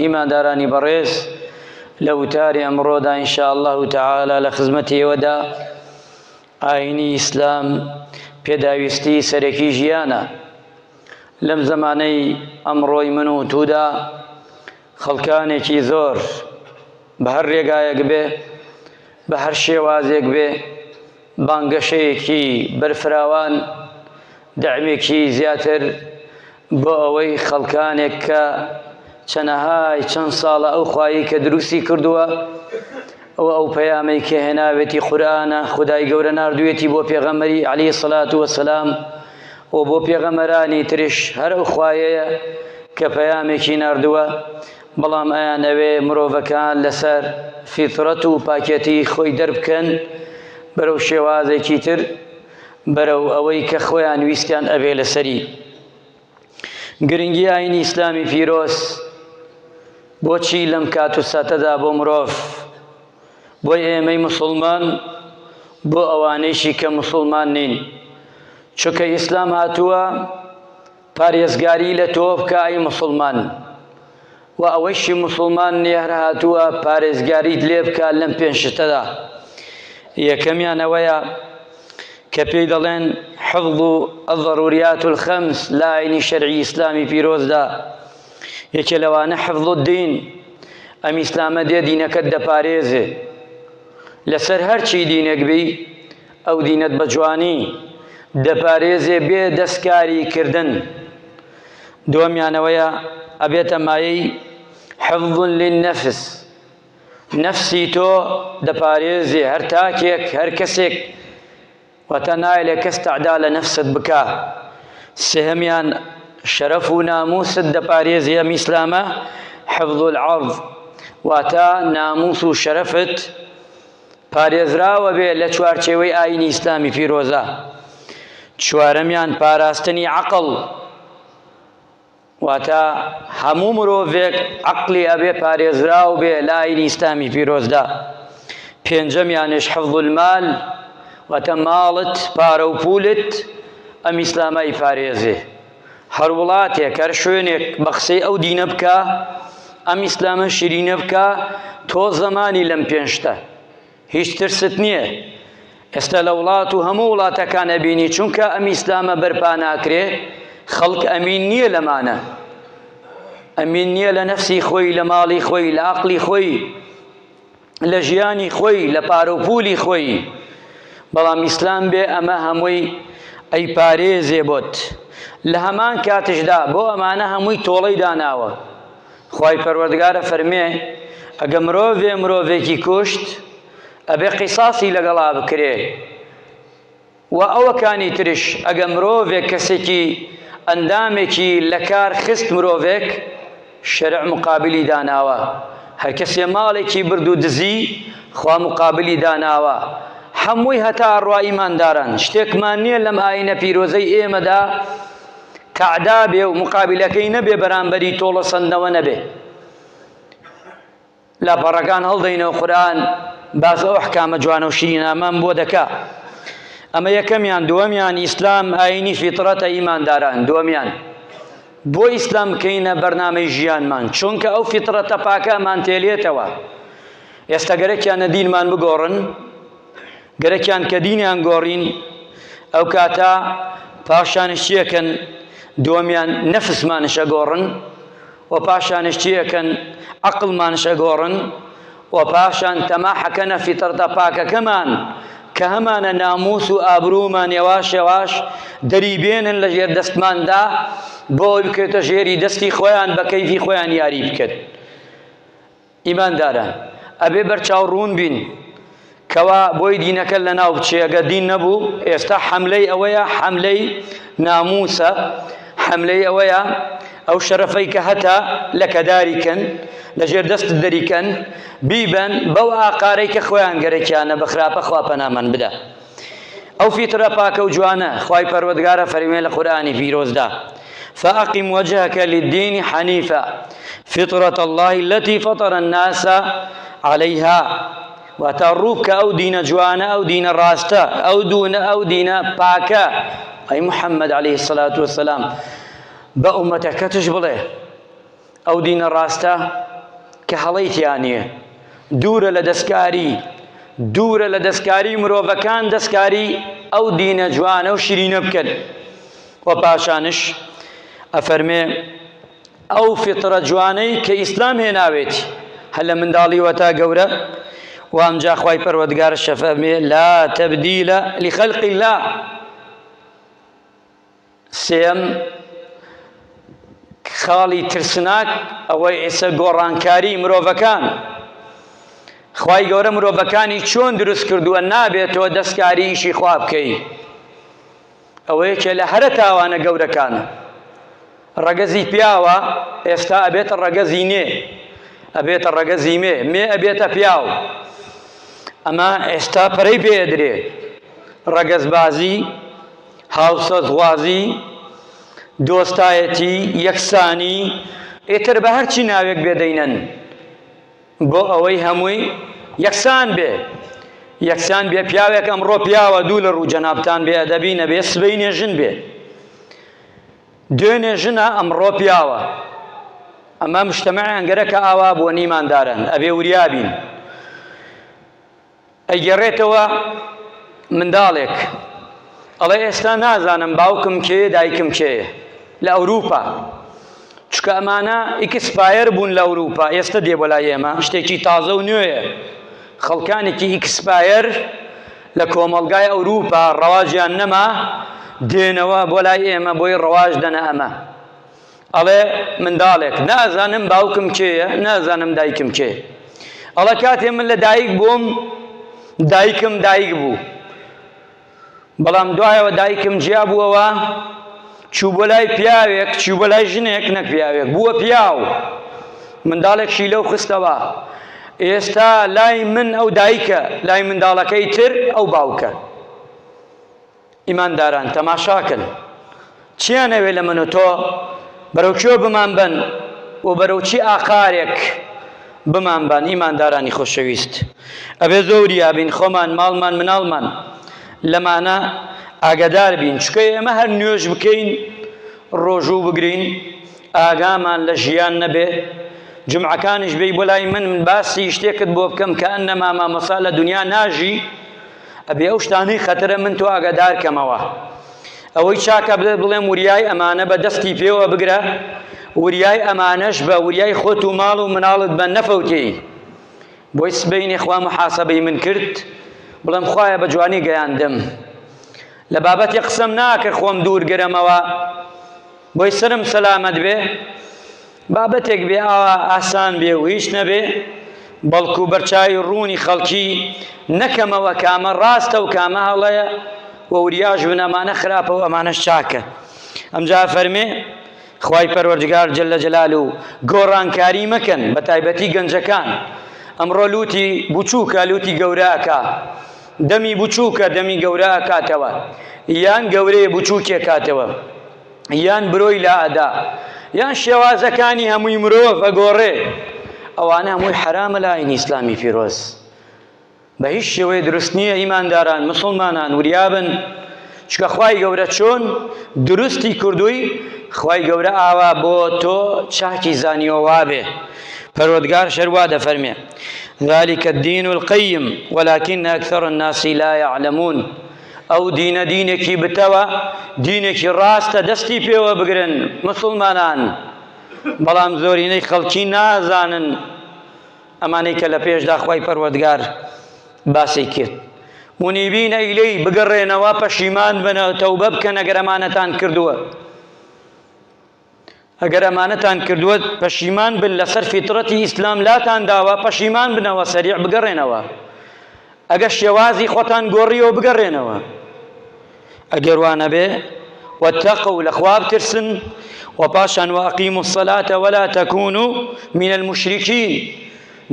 ئیماندارانی بەڕێز لە وتاری ئەمڕۆدا إن شاء الله تعالی لە خزمەتی ئێوەدا ئاینی ئیسلام پێداویستی سەرەکی ژیانە لەم زەمانەی ئەمڕۆی من و تودا خەڵکانێکی زۆر بە هەر ڕێگایەک بێ بە هەر شێوازێک بێ بانگەشەیەکی بەرفراوان دەعمێکی زیاتر بۆ ئەوەی خەڵکانێک کە چەنەهای چەند ساڵە ئەو خوایی کە دروستی کردووە ئەو ئەو پەیامەی کە هێناوێتی قورئانە خدای گەورە ناردوویەتی بۆ پێغەمبەری عەلەیهی سەلات وەسەلام و بۆ پێغەمبەرانی ترش هەر ئەو خوایەیە کە پەیامێکی ناردووە بەڵام ئەیانەوێ مرۆڤەکان لەسەر فیترەت و پاکێتی خۆی دەربکەن بەرەو شێوازێکی تر بەرەو ئەوەی کە خۆیان ویستیان ئەبێ لەسەری. گرنگی ئاینی ئیسلامی پیرۆز بۆچی لەم کات و ساتەدا بۆ مرۆڤ بۆ ئێمەی مسلمان بۆ ئەوانەیشی کە مسلمان نین چونکە ئیسلام هاتووە پارێزگاری لە تۆ بکە ئەی مسلمان و ئەوەیشی مسلمان نییە هەر هاتووە پارێزگاریت لێ بکە لەم پێنج شتەدا یەکەمیان ئەوەیە کە پێی دەڵێن حفظ الضروریات الخمس لە ئاینی شەرعی ئیسلامی پیرۆزدا یەکێ لەوانە حفظ الدین ئەم ئیسلامە دێ دینەکەت دەپارێزێ لەسەر هەرچی دینێک بی ئەو دینەت بە جوانی دەپارێزێ بێ دەستکاری کردن دووەمیان ئەوەیە ئەبێتە مایەی حفظ للنفس نەفسی تۆ دەپارێزێ هەر تاکێک هەر کەسێک واتە نایلێ کەس تەعدا لە نەفست بکا سێهەمیان شەرەف و ناموست دەپارێزێ ئەم ئیسلامە حفظ العرض واتە ناموس و شەرەفت پارێزراوە بێ لە چوارچێوەی ئاینی ئیسلامی پیرۆزە چوارەمیان پاراستنی عەقڵ واتە هەموو مرۆڤێک عەقڵی ئەبێ پارێزراو بێ لە ئاینی ئیسلامی پیرۆزدا پێنجەمیانش حفظ المال واتە ماڵت پارە و پولت ئەم ئیسلامە ئەیپارێزێ هەر وڵاتێک هەر شوێنێک بە قسەی ئەو دینە بکە ئەم ئیسلامە شیرینە بکە تۆ زەمانی لەم پێنجتە هیچ ترست نییە ئێستا لە وڵات و هەموو وڵاتەکان ئەبینی چونکە ئەم ئیسلامە بەرپا ناکرێ خەڵک ئەمین نییە لەمانە ئەمین نییە لە نەفسی خۆی لە ماڵی خۆی لە عەقڵی خۆی لە ژیانی خۆی لە پارە و پولی خۆی بەڵام ئیسلام بێ ئەمە هەمووی ئەی پارێزێ بۆت لە هەمان کاتشدا بۆ ئەمانە هەمووی تۆڵەی داناوە خوای پەروەردگارە فەرمێ ئەگە مرۆڤێ مرۆڤێکی کوشت ئەبێ قیساسی لەگەڵا بکرێ و ئەوەکانی ترش ئەگە مرۆڤێک کەسێکی ئەندامێکی لەکار خست مرۆڤێک شەرع مقابلی داناوە هەرکەسێ ماڵێکی برد و دزی خوا مقابلی داناوە هەمووی هەتا ئەڕوا ئیمانداران شتێکمان نییە لەم ئاینە پیرۆزەی ئێمەدا تەعدا بێ و مقابلەکەی نەبێ بەرامبەری تۆڵە سەندنەوە نەبێ لاپەڕەکان هەڵدەینەوە قورئان باس ئەو ئەحکامە جوانە و شیرینامان بۆ دەکا ئەمە یەکەمیان دووەمیان ئیسلام ئاینی فیترەتە ئیمانداران دووەمیان بۆ ئیسلام بکەینە بەرنامەی ژیانمان چونکە ئەو فیترەتە پاکەمان تێلێتەوە ئێستا گەرەکیانە دینمان بگۆڕن گەرەکیان کە دینیان گۆڕین ئەو کاتە پاشانش چیەکەن دووەمیان نەفسمانش ئەگۆڕن و پاشانش چیەکەن عەقڵمانش ئەگۆڕن و پاشان تەماحەکەنە فیترەتە پاکەکەمان کە هەمانە ناموس و ئابروومان یەواش یەواش دەری بێنن لە ژێر دەستماندا بۆ ئەوەی بکەوێتە ژێری دەستی خۆیان بە کەیفی خۆیان یاری بکەن. ئیمانداران ئەبێ بەرچاو ڕوون بین کەوا بۆی دینەکە لەناو بچێ ئەگەر دین نەبوو ئێستا حەملەی ئەوەیە حەملەی ناموسە حەملەی ئەوەیە ئەو شەرەفەی کە هەتا لە کەداری کەن لەژێر دەست دەریکەن بیبەن بەو ئاقارەی کە خۆیان گەرەکیانە بە خراپە خوا پەنامان بدە ئەو فیترە پاکە و جوانە خوای پەروەردگارە فەرموێ لە قورئانی پیرۆزدا فأقم وجهك للدين حنيفا فطرة الله التي فطر الناس عليها واتە ڕوو بکە ئەو دینە جوانە ئەو دینە ڕاستە ئەو دوونە ئەو دینە پاکە ئەی محەممەد عليه الصلاة والسلام بە ئومەتەکەتش بڵێ ئەو دینە ڕاستە. کە هەڵەی تیا نییە دوورە لە دەستکاری دوورە لە دەستکاری مرۆڤەکان دەستکاری ئەو دینە جوانە و شیرینە بکەن و پاشانش ئەفەرمێ ئەو فیترە جوانەی کە ئیسلام هێناوێتی هەر لە منداڵیوە تا گەورە و ئەمجا خوای پەروەردگار شەفەرمێ لا تبدیل لخلق الله سێم خاڵی ترسناک ئەوەی ئێستا گۆڕانکاری مرۆڤەکان خوای گەورە مرۆڤەکانی چۆن دروست کردووە نابێتەوە دەستکاری ئیشی خوا بکەی ئەوە یەکێ لە هەرە تاوانە گەورەکانە. ڕەگەزی پیاوە ئێستا ئەبێتە ڕەگەزی نێ، ئەبێتە ڕەگەزی مێ، مێ ئەبێتە پیاو. ئەمە ئێستا پەرەی پێ ئەدرێ. ڕەگەزبازی، هاوسۆزخوازی، دۆستایەتی، یەکسانی، ئیتر بە هەرچی ناوێک بێ دەینەن. بۆ ئەوەی هەمووی یەکسان بێ یەکسان بێ پیاوێک ئەمڕۆ پیاوە دوو لە ڕوو جەنابتان بێ ئەدەبی نەبێ سبەینێ ژن بێ دوێنێ ژنە ئەمڕۆ پیاوە ئەمە مشتەمەعیان گەرەکە ئاوا بووە نیماندارن ئەبێ وریابین ئەیگێڕێتەوە منداڵێک ئەڵێ ئێستا نازانم باوکم کێیە دایکم کێیە لە ئەوروپا چونکە ئەمانە expire بوون لە ئەوروپا ئێستا دێ بۆ لای ئێمە شتێکی تازە و نوێیە خەڵکانێکی expire لە کۆمەڵگای ئەوروپا ڕەواجیان نەما دێنەوە بۆ لای ئێمە بۆی ڕەواج دەنە ئەمە ئەڵێ منداڵێک نازانم باوکم کێیە نازانم دایکم کێ ئەڵێ کاتێ من لە دایک بووم دایکم دایک بوو بەڵام دوایەوە دایکم جیا بووەوە چوو بۆ لای پیاوێک چوو بۆ لای ژنێک نەک پیاوێک بووە پیاو منداڵێکشی لەو خستەوە ئێستا لای من ئەو دایکە لای منداڵەکەی تر ئەو باوکە ئیمانداران تەماشاکەن چیان ئەوێ لە من و تۆ بەرەو کوێ بمان بەن و بەرەو چی ئاقارێک بمان بان ئیماندارانی خۆشەویست ئەبێ زۆر یابین خۆمان ماڵمان مناڵمان لەمانە ئاگادار بین چکە ئێمە هەر نوێژ بکەین ڕۆژوو بگرین ئاگامان لە ژیان نەبێ جمعەکانیش بێی بۆ لای من من باسی شتێکت بۆ بکەم کە ئەنەما مامۆستا لە دنیا ناژی ئەبێ ئەو شتانەی خەتەرە من تۆ ئاگادار کەمەوە ئەوەی چاکە بێ بڵێم وریای ئەمانە بە دەستی پێوە بگرە وریای ئەمانەش بە وریای خۆت و ماڵ و مناڵت بە نەفەوتێی بۆی سبەینێ خوا محاسبەی من کرد بڵێم خوایە بە جوانی گەیاندم لە بابەتی قسەم ناکرد خۆم دوور گرەمەوە بۆی سەرم سەلامەت بێ بابەتێک بێ ئاوا ئاسان بێ و هیچ نەبێ بەڵکو بەرچاوی ڕوونی خەڵکی نەکەمەوە کامە ڕاستە و کامە هەڵەیە و وریاش بن ئەمانە خراپە و ئەمانەش چاکە ئەمجا فەرمێ خوای پەروەردگار جل جلالو گۆڕانکاری مەکەن بە تایبەتی گەنجەکان ئەمڕۆ لوتی بچووکە لوتی گەورە ئەکا دەمی بچووکە دەمی گەورە ئەکاتەوە یان گەورەیە بچووکێ کاتەوە یان برۆی لا ئەدا یان شێوازەکانی هەمووی مرۆڤ ئەگۆڕێ ئەوانە هەمووی حەرامە لە ئاینی ئیسلامی پیرۆز بە هیچ شێوەیە دروست نییە ئیمانداران مسلمانان وریابن چکە خوای گەورە چۆن دروستی کردووی خوای گەورە ئاوا بۆ تۆ چاکی زانیوە وابێ پەروەردگار شەروا دەفەرمێ ذلك الدين القيم ولكن أكثر الناس لا يعلمون ئەو دینە دینێکی بتەوە دینێکی ڕاستە دەستی پێوە بگرن مسلمانان بەڵام زۆرینەی خەڵکی نازانن ئەمانەی کە لە پێشدا خوای پەروەردگار باسی کرد منیبین ئیلەی بگەڕێنەوە پەشیمان بنەوە تەوبە بکەن ئەگەر ئەمانەتان کردووە ئەگەر ئەمانەتان کردووە پەشیمان بن لەسەر فیترەتی ئیسلام لاتان داوە پەشیمان بنەوە سەریع بگەڕێنەوە ئەگەر شێوازی خۆتان گۆڕیەوە بگەڕێنەوە ئەگەر وا نەبێ واتقوا لە خوا بترسن و پاشان وأقیموا الصلاة ولا تكونوا من المشركین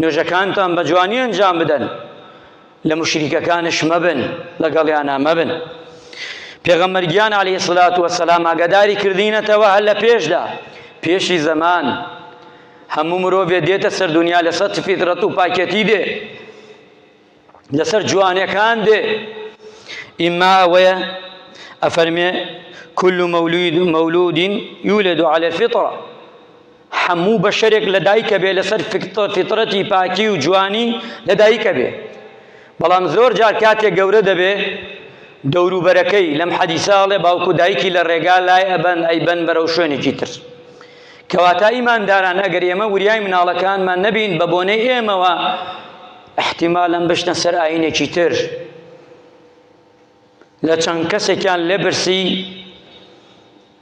نوێژەکانتان بە جوانی ئەنجام بدەن لە موشریکەکانش مەبن لەگەڵیانا مەبن پێغەمبەر گیان عەلەیهی سڵات وەسەلام ئاگاداری کردینەتەوە هەر لە پێشدا پێشی زەمان هەموو مرۆڤێ دێتە سەر دنیا لەسەر فیترەت و پاکێتی دێ لەسەر جوانەکان دێ ئیما ئەوەیە ئەفەرمێ كل مولود مولود يولد على الفطرة. هەموو بەشەرێک لە دایکە بێ لەسەر فیترەتی پاکی و جوانی لە دایکە بێ بەڵام زۆر جار کاتێک گەورە دەبێ دەوروبەرەکەی لەم حەدیسە ئەڵێ باوک و دایکی لە ڕێگا لای ئەبەن ئەیبەن بەرەو شوێنێکی تر کەواتە ئیمانداران ئەگەر ئێمە وریای مناڵەکانمان نەبین بە بۆنەی ئێمەوە احتیمالەن بچنە سەر ئاینێکی تر لە چەند کەسێکیان لێپرسی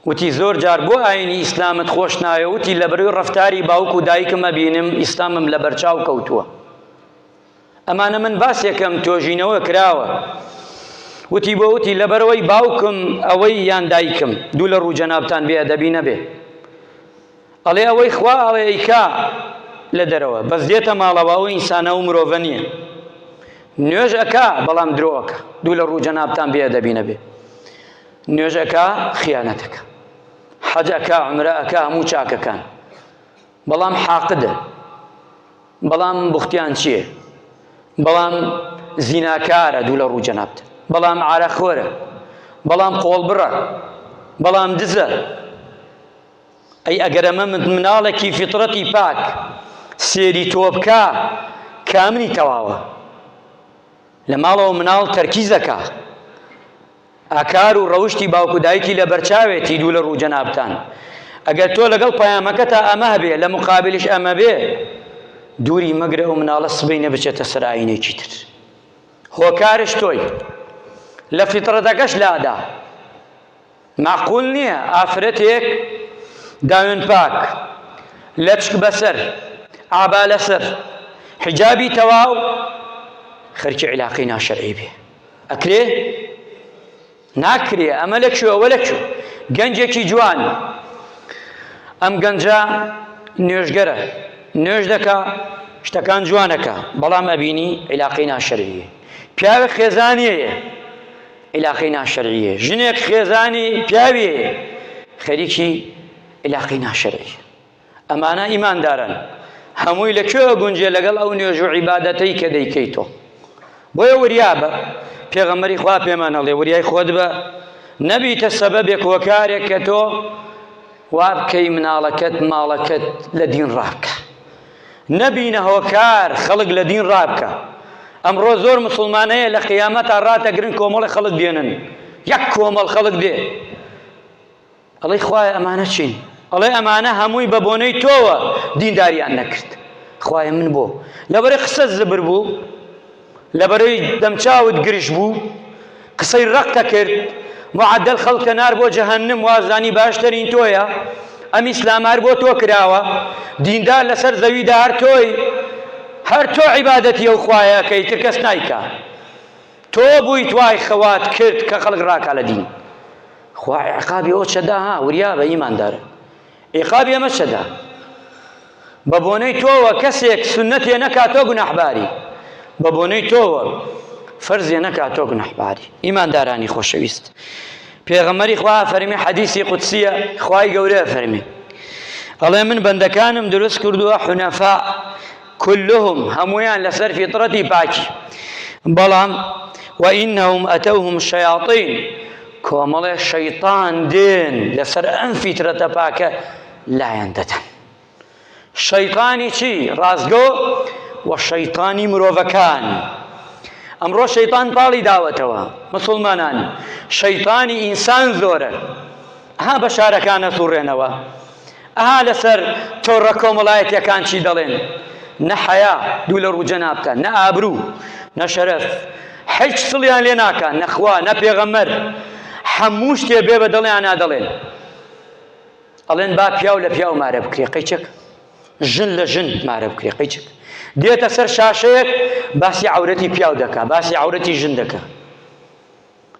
وتی زۆر جار بۆ ئاینی ئیسلامت خۆش ناوێ وتی لە بەروی ڕەفتاری باوک و دایکم ئەبینم ئیسلامم لە بەرچاو کەوتووە ئەمانە من باسێکم تۆژینەوە کراوە وتی بۆ وتی لەبەرەوەی باوکم ئەوەی یان دایکم دوو لە ڕوو جەنابتان بێ ئەدەبی نەبێ ئەڵێ ئەوەی خوا ئەڵێ ئەیکا لە دەرەوە بەس دێتە ماڵەوە ئەو ئینسانە و مرۆڤە نییە نوێژ ئەکا بەڵام درۆ ئەکا دوو لە ڕوو جەنابتان بێ ئەدەبی نەبێ نوێژ ئەکا خیانەتەکە حەج ئەکا عومرە ئەکا هەموو چاکەکان بەڵام حاقدە بەڵام بوختیان چییە بەڵام زیناکارە دوو لە ڕوو جەنابت بەڵام عارەخۆرە بەڵام قۆڵبڕە بەڵام دزە ئەی ئەگەر ئەمە مناڵێکی فیتڕەتی پاک سێری تۆ بکا کامنی تەواوە لە ماڵەوە مناڵ تەرکیزەکە ئاکار و ڕەوشی باوک و دایکی لە بەرچاوێتی دوو لە ڕوو جەنابتان ئەگەر تۆ لەگەڵ پەیامەکەتا ئەمە هەبێ لە مقابلیش ئەمە بێ دووری مەگرە ئەو مناڵە سبەینە بچێتە سەر ئاینێکی تر هۆکارش تۆی لە فیتڕەتەکەش لادا مەعقول نییە ئافرەتێک داوێن پاک، لەچک بەسەر، عابا لەسەر، حیجابی تەواو خەرکی عیلاقەی ناشەرعی بێ. ئەکرێ؟ ناکرێ. ئەمە لە کوێ ئەوە لە کوێ؟ گەنجێکی جوان ئەم گەنجە نوێژگەرە نوێژ دەکا شتەکان جوانەکە بەڵام ئەبینی عیلاقەی ناشەرعیە پیاوێک خێزانیەیە عیلاقەی ناشەرعیە ژنێک خێزانی پیاوی هەیە خەریکی عیلاقەی ناشەرعیە ئەمانە ئیماندارن هەمووی لە کوێ گونجێ لەگەڵ ئەو نوێژ و عیبادەتەی کە دەیکەی تۆ بۆیە وریابە پێغەمبەری خوا پێمان ئەڵێ وریای خۆت بە نەبیتە سەبەبێک هۆکارێک کە تۆ وا بکەی مناڵەکەت ماڵەکەت لە دین ڕابکە نەبینە هۆکار خەڵک لە دین ڕابکا. ئەمڕۆ زۆر مسوڵمان هەیە لە قیامەتا ڕاتەگرن کۆمەڵی خەڵک دێنن یەک کۆمەڵ خەڵک دێ ئەڵێ خوایە ئەمانە چین ئەڵێ ئەمانە هەمووی بە بۆنەی تۆوە دینداریان نەکرد خوایە من بۆ لەبەرە قسە زبر بوو لەبەرەی دەمچاوت گرژ بوو قسەی ڕەقتە کرد معەدەل خەڵکتە نار بۆ جەهەنم وازانی باشترین تۆیە ئەم ئیسلام هەر بۆ تۆ کراوە دیندار لەسەر زەویدا هەر تۆی هەر تۆ عیبادەتی ئەو خوایە ئەکەی تر کەس نایکا تۆ بوویت وای خەوات کرد کە خەڵک ڕاکا لە دین خوا عقابی ئەو چەدا ها وریا بە ئیماندارە عیقابی ئەمە چەدا بە بۆنەی تۆوە کەسێک سوننەتێ نەکا تۆ گوناحباری بە بۆنەی تۆوە فەرزێ نەکا تۆ گوناحباری ئیماندارانی خۆشەویست پێغەمبەری خوا فەرمی حەدیسی قودسیە خوای گەورە فەرمی ئەڵێ من بەندەکانم دروست کردووە حونەفا كلهم هەمویان لەسەر فیترەتی پاکی بەڵام وإنهم أتوهم الشياطين کۆمەڵێ شەیتان دێن لەسەر ئەم فیترەتە پاکە لایان دەدەن شەیتانی چی ڕاستگۆ و شەیتانی مرۆڤەکان ئەمڕۆ شەیتان پاڵی داوەتەوە مسلمانان شەیتانی ئینسان زۆرە ئەها بە شارەکان ئەسوڕێنەوە ئەها لەسەر تۆڕە کۆمەڵایەتیەکان چی دەڵێن نە حەیا دوو لە ڕوو جەنابتە نە ئابروو نە شەرەف هیچ سڵیان لێ ناکا نە خوا نە پێغەمبەر هەموو شتێ بێ بە دڵیانا دەڵێن ئەڵێن با پیاو لە پیاو مارە بکرێ قەیچەک ژن لە ژن مارە بکرێ قەیچک دێتە سەر شاشەیەک باسی عەورەتی پیاو دەکا باسی عەورەتی ژن دەکا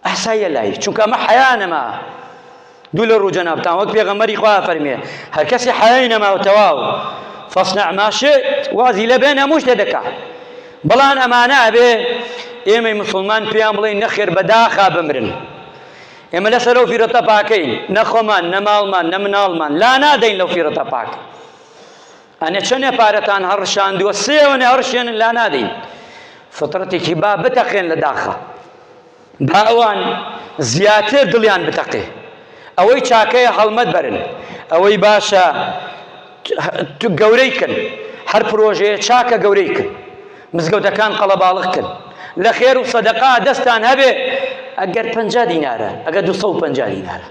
ئاساییە لای چونکە ئەمە حەیا نەما دوو لە ڕوو جەنابتان وەک پێغەمبەری خوا فەرمێ هەر کەسی حەیای نەما و تەواو فەصنع ما شئت وازی لە بێن هەموو شتێ دەکا بەڵام ئەمانە ئەبێ ئێمەی مسلمان پێیان بڵێین نەخێر بەداخا بمرن ئێمە لەسەر ئەو فیرەتە پاکەین نە خۆمان نە ماڵمان نە مناڵمان لا نادەین لەو فیرەتە پاکە ئەنێ چەنێ پارەتان هەڕشاندووە سێوەنێ هەڕشێنن لا نادەین فطرەتێکی با بتەقێن لە داخە با ئەوان زیاتر دڵیان بتەقێ ئەوەی چاکەیە هەڵمەت بەرن ئەوەی باشە. گەورەی کەن، هەر پرۆژەیە چاکە گەورەی کەن، مزگەوتەکان قەڵەباڵغ کەن، لە خێر و سەدەقا دەستان هەبێ ئەگەر 50 دینارە، ئەگەر 250 دینارە.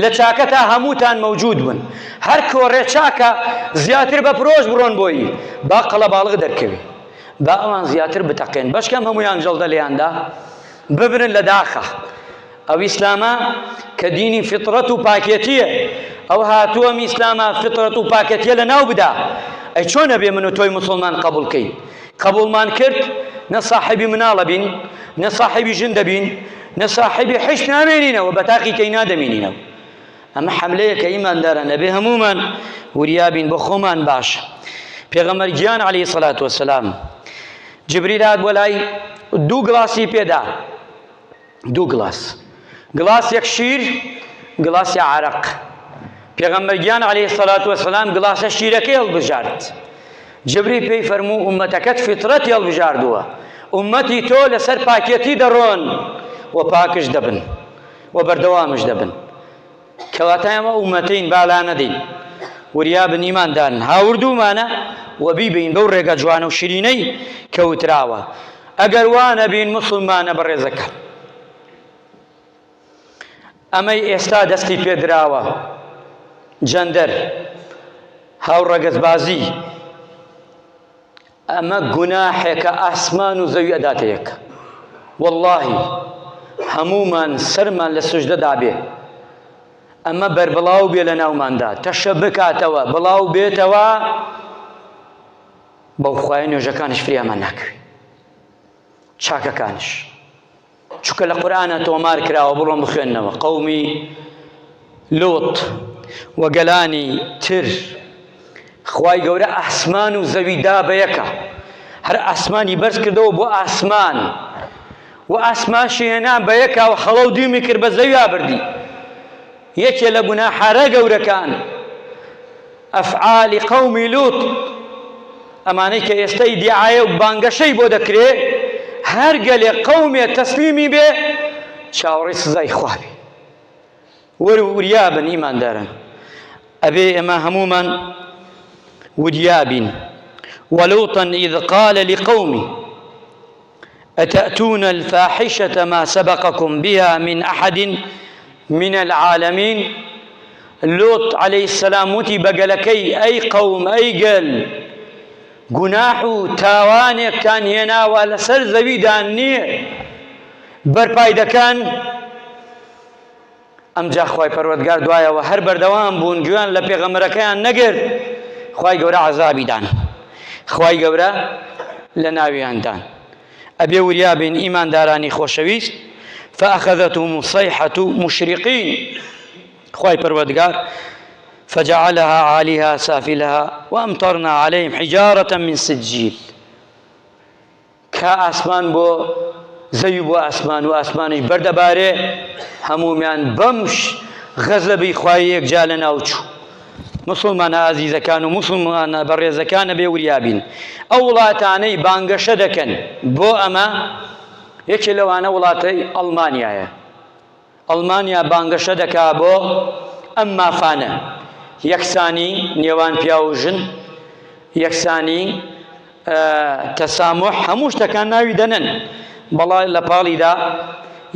لە چاکەتا هەمووتان مەوجود بن. هەر کۆڕێ چاکە زیاتر بە پرۆژ بڕۆن بۆی، با قەڵەباڵغ دەرکەوێ. با ئەوان زیاتر بتەقێن، بەشکەم هەموویان جەڵدە لێیاندا ببرن لە داخە. ئەو ئیسلامە کە دینی فیتڕەت و پاکێتییە، ئەو هاتووە ئەم ئیسلامە فیتڕەت و پاکێتییە لەناو بدا. ئەی چۆن ئەبێ من و تۆی موسڵمان قەبووڵ کەین؟ قەبووڵمان کرد نە ساحێبی مناڵ ئەبین، نە ساحێبی ژن دەبین، نە ساحێبی حیش نامێنینەوە، بە تاقی تەینا دەمێنینەوە. ئەمە حەملەیەکە ئیمانداران ئەبێ هەموومان وریا بین بۆ خۆمان باشە. پێغەمبەر گیان عەلەیهی سەلات وەسەلام جبریل هات بۆ لای دوو گڵاسی پێدا دوو گڵاس گڵاسێک شیر گڵاسی عرق پێغەمبەر گیان عەلەیهی سەلات وەسەلام گڵاسە شیرەکەی هەڵبژارد جبری پێی فەرموو ئومەتەکەت فیترەتی هەڵبژاردووە ئومەتی تۆ لەسەر پاکێتی دەڕۆن و پاکش دەبن و بەردەوامش دەبن کەواتە ئێمە ئومەتین با لانەدەین وریا بن ئیماندارن هاوردوومانە و بیبەین بەو ڕێگە جوانە و شیرینەی کە وتراوە ئەگەر وا نەبین موسڵمانە بەڕێزەکان ئەمەی ئێستا دەستی پێدراوە جەندەر هاوڕەگەزبازی ئەمە گوناحێکە ئاسمان و زەوی ئەداتە یەک وەڵڵاهی هەموومان سەرمان لە سوجدەدا بێ ئەمە بەربڵاو بێ لە ناوماندا تەشە بکاتەوە بڵاو بێتەوە بەو خوایە نوێژەکانش فریامان ناکەوێ چاکەکانش چونکە لە قورئانا تۆمار کراوە بڕۆن بخوێننەوە قەومی لوط و گەلانی تر خوای گەورە ئاسمان و زەوی دا بە یەکە هەر ئاسمانی بەرز کردەوە بۆ ئاسمان و ئاسمانشی هێنا بە یەکا و خەڵە و دیمی کرد بە زەویا بردی یەکێ لە گوناحارە گەورەکان ئەفعالی قەومی لوط ئەمانەی کە ئێستا ئیدیعایە و بانگەشەی بۆ دەکرێ هەر گەلێ قەومێ تەسلیمی بێ چاوەڕێی سزای خوا بێ وەر و وریا بن ئیمانداران ئەبێ ئێمە هەموومان وریا بین ولوطا إذ قال لقومه أتأتون الفاحشة ما سبقكم بها من أحد من العالمین لوط عەلەیهی السلام وتی بە گەلەکەی ئەی قەوم ئەی گەل گوناح و تاوانێکتان هێناوە لەسەر زەویدا نییە بەرپای دەکەن ئەمجا خوای پەروەردگار دوایەوە هەر بەردەوام بوون گوێیان لە پێغەمبەرەکەیان نەگرت خوای گەورە عەزابی دان خوای گەورە لە ناویان دان ئەبێ وریا بین ئیماندارانی خۆشەویست فأخذتهم الصيحة مشرقين خوای پەروەردگار فجعلها عاليها سافلها وأمطرنا عليهم حجارة من سجيل کە ئاسمان بۆ زەوی بۆ ئاسمان و ئاسمانیش بەردەبارێ هەموومیان بەم غەزەبی خوای یەکجا لە ناوچوو مسلمانە ئازیزەکان و مسلمانە بەڕێزەکانە بێ وریابین ئەو وڵاتانەی بانگەشە دەکەن بۆ ئەمە یەکێ لەوانە وڵاتەی ئەڵمانیایە ئەڵمانیا بانگەشە دەکا بۆ ئەم مافانە، یەکسانی نێوان پیاو و ژن، یەکسانی، تەساموح، هەموو شتەکان ناوی دەنن، بەڵا لە پاڵیدا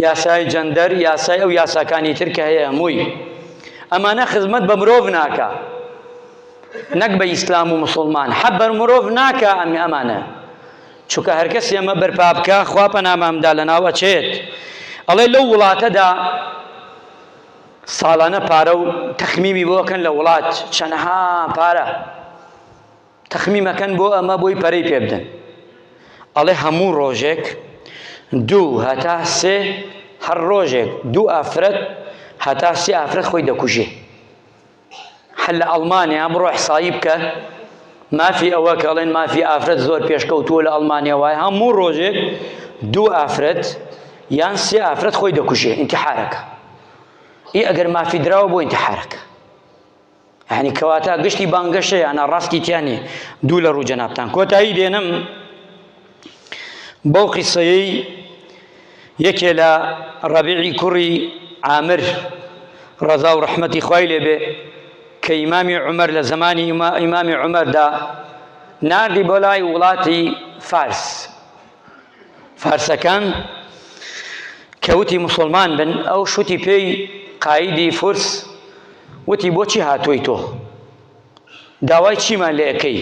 یاسای جەندەر، یاسای ئەو یاساکانی تر کە هەیە هەمووی ئەمانە خزمەت بە مرۆڤ ناکا، نەک بە ئیسلام و مسوڵمان، حەب بە مرۆڤ ناکا ئەم ئەمانە. چونکە هەرکەسێ ئەمە بەرپا بکا خوا پەنامان بدا لەناو ئەچێت ئەڵێ لەو وڵاتەدا ساڵانە پارە و تەخمیمی بۆ ئەکەن لە وڵات چەنەها پارە تەخمیمەکەن بۆ ئەمە بۆی پەرەی پێ بدەن ئەڵێ هەموو ڕۆژێک دوو هەتا سێ هەر ڕۆژێک دوو ئافرەت هەتا سێ ئافرەت خۆی دەکوژێ هەر لە ئەڵمانیا بڕۆ ئیحسایی بکە مافی ئەوە کە ئەڵێن مافی ئافرەت زۆر پێشکەوتووە لە ئەڵمانیا وایە هەموو ڕۆژێک دوو ئافرەت یان سێ ئافرەت خۆی دەکوژێ ئینتحارەکە ئی ئەگەر مافی دراوە بۆ ئینتحارەکە یعنی کەواتە گشتی بانگەشەیە ئەنا ڕاستی تیا نییە دوو لە ڕوو جەنابتان کۆتایی دێنم بەو قیسەیەی یەکێ لە ڕەبیعی کوڕی عامر ڕەزا و ڕەحمەتی خوای لێ بێ. کە ئیمامی عومەر لە زەمانی ئیمامی عومەردا ناردی بۆ لای وڵاتی فارس فارسەکان کە وتی مسلمان بن ئەو شوتی پێی قایدی فورس وتی بۆچی هاتووی تۆ داوای چیمان لێ ئەکەی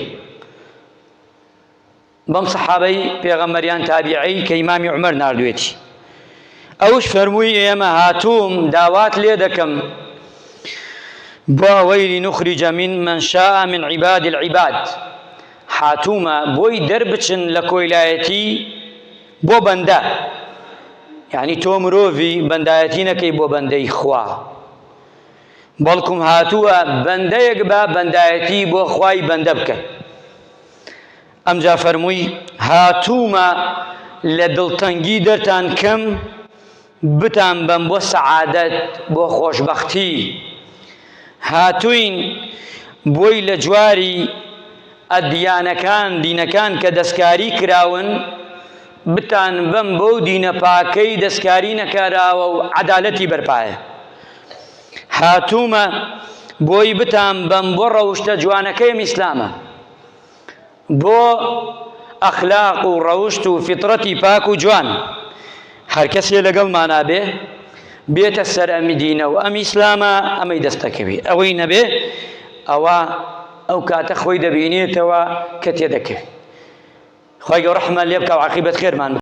بەم سەحابەی پێغەمبەر یان تابیعەی کە ئیمامی عومەر ناردوێتی ئەوش فەرمووی ئێمە هاتووم داوات لێ دەکەم بۆ ئەوەی لنخرج من من شاء من عباد العباد هاتوومە بۆی دەربچن لە کۆیلایەتی بۆ بەندە یعنی تۆ مرۆڤی بەندایەتی نەکەی بۆ بەندەی خوا بەڵکم هاتووە بەندەیەک بە بەندایەتی بۆ خوای بەندە بکە ئەمجا فەرمووی، هاتوومە لە دڵتەنگی دەرتان کەم بتانبەم بۆ سەعادەت، بۆ خۆشبەختی. هاتووین بۆی لە جواری ئەدیانەکان، دینەکان کە دەستکاری کراون، بتانبەم بەو دینە پاکەی دەستکاری نەکراوە و عەدالەتی بەرپایە. هاتوومە بۆی بتانبەم بۆ ڕەوشتە جوانەکەیم ئیسلامە. بۆ ئەخلاق و ڕەوشت و فیتڕەتی پاک و جوان هەر کەسێ لەگەڵمانا بێ بێتە سەر ئەمی دینە و ئەم ئیسلامە ئەمەی دەستەکەوێ ئەوەی نەبێ ئەوە ئەو کاتە خۆی دەبینێتەوە کە تێدەکەوێ خی گەورە ڕەحمان لێ بکا و عاقیبەت خێرمان بکا.